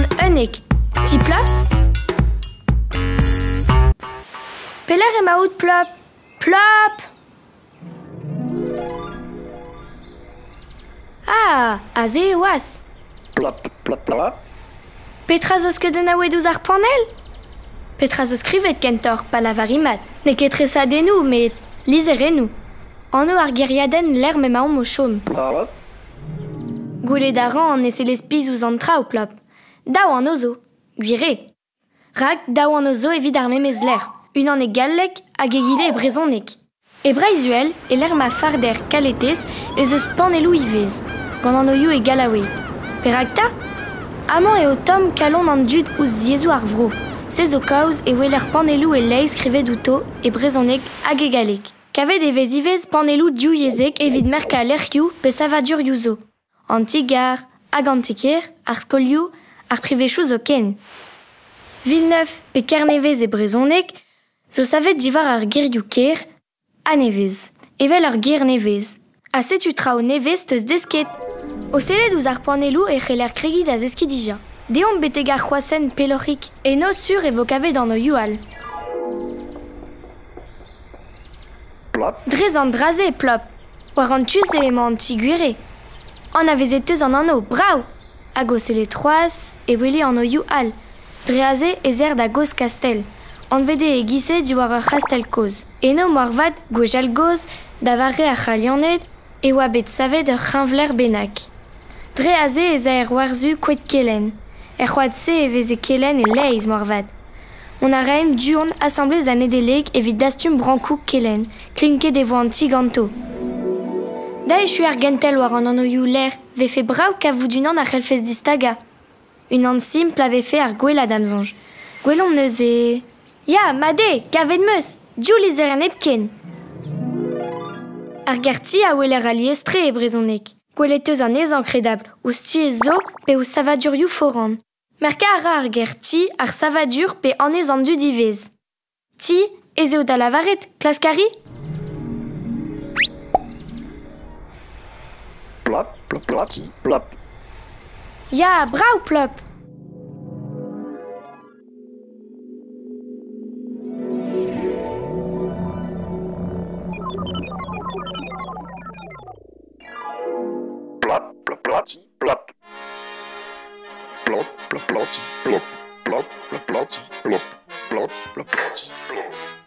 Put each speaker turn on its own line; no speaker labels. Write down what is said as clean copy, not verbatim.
an 11. Ti Plop? Pelec'h emaout, Plop? Plop! Ah, aze e oas.
Plop, plop, plop.
Petra zo skeudennaouet ouzh ar panell? Petra zo skrivet kentoc'h, pa lavari mat? N'eo ket tresadennoù, met lizherennoù. Anv ar gêriadenn lec'h m'emaomp o chom.
Plop.
Gwelet a ran e sellez pizh ouzh an traoù, Plop. Daou anv zo. Gwir eo. Rak daou anv zo evit ar memes lec'h, unan e galleg hag egile e brezhoneg. E Breizh-Uhel, e-lec'h ma farder kaletez, ez eus panelloù ivez, gant anvioù e gallaoueg. Perak 'ta? Amañ eo tomm kalon an dud ouzh yezhoù ar vro. Se zo kaoz e weler panelloù e-leizh skrivet outo e brezhoneg hag e galleg. Kavet e vez ivez panelloù divyezhek evit merkañ lec'hioù pe savadurioù zo. An ti-gar hag an ti-kêr, ar skolioù, ar privezioù zoken. Villeneuve pe Kernevez e brezhoneg zo savet diwar ar gerioù kêr ha nevez, evel ur ger nevez. Ha setu traoù nevez 'teus desket. O sellet ouzh ar panelloù e c'heller kregiñ da zeskiñ dija. Deomp betek ar c'hroashent pelloc'hik. Eno sur e vo kavet anvioù all.
Plop.
Dres an dra-se, Plop. War an tu-se emañ an ti gwir eo. Anavezet 'teus an anv, brav! Hag o sellet c'hoazh e wele anvioù all. Dre aze ez eer da Gozh-Kastell. Anvet eo e-giz-se diwar ur c'hastell kozh. Eno moarvat, gwechall-gozh, da vare ar C'halianed, e oa bet savet ur c'hreñvlec'h bennak. Dre aze ez aer war-zu Koad-Kelenn. Er c'hoad-se e veze kelenn e-leizh moarvat. Mont a raemp du-hont asambles da Nedeleg evit dastum brankoù kelenn. Klinket e vo an ti ganto. Da echuiñ ar gentel war an anvioù-lec'h 'vefe brav kavout unan a c'hellfes distagañ. Unan simpl a vefe ar gwellañ da'm soñj. Gwelomp neuze. Ya, mat eo, kavet 'm eus. Div lizherenn hepken. Ar ger-ti a weler alies-tre e brezhoneg. Gwelet 'teus anezhañ kredabl ouzh tiez zo pe ouzh savadurioù foran. Merkañ a ra ar ger ti ar savadur pe annez an dud ivez. Ti ez eo da lavaret klask a ri?
Plop, plop, plop, ti, plop.
Ya, brav, Plop!
Plop, plop, plop, ti, plop. Plop, plop, plop, ti, plop. Plop, plop, plop, ti, plop. Plop, plop, plop, ti, plop.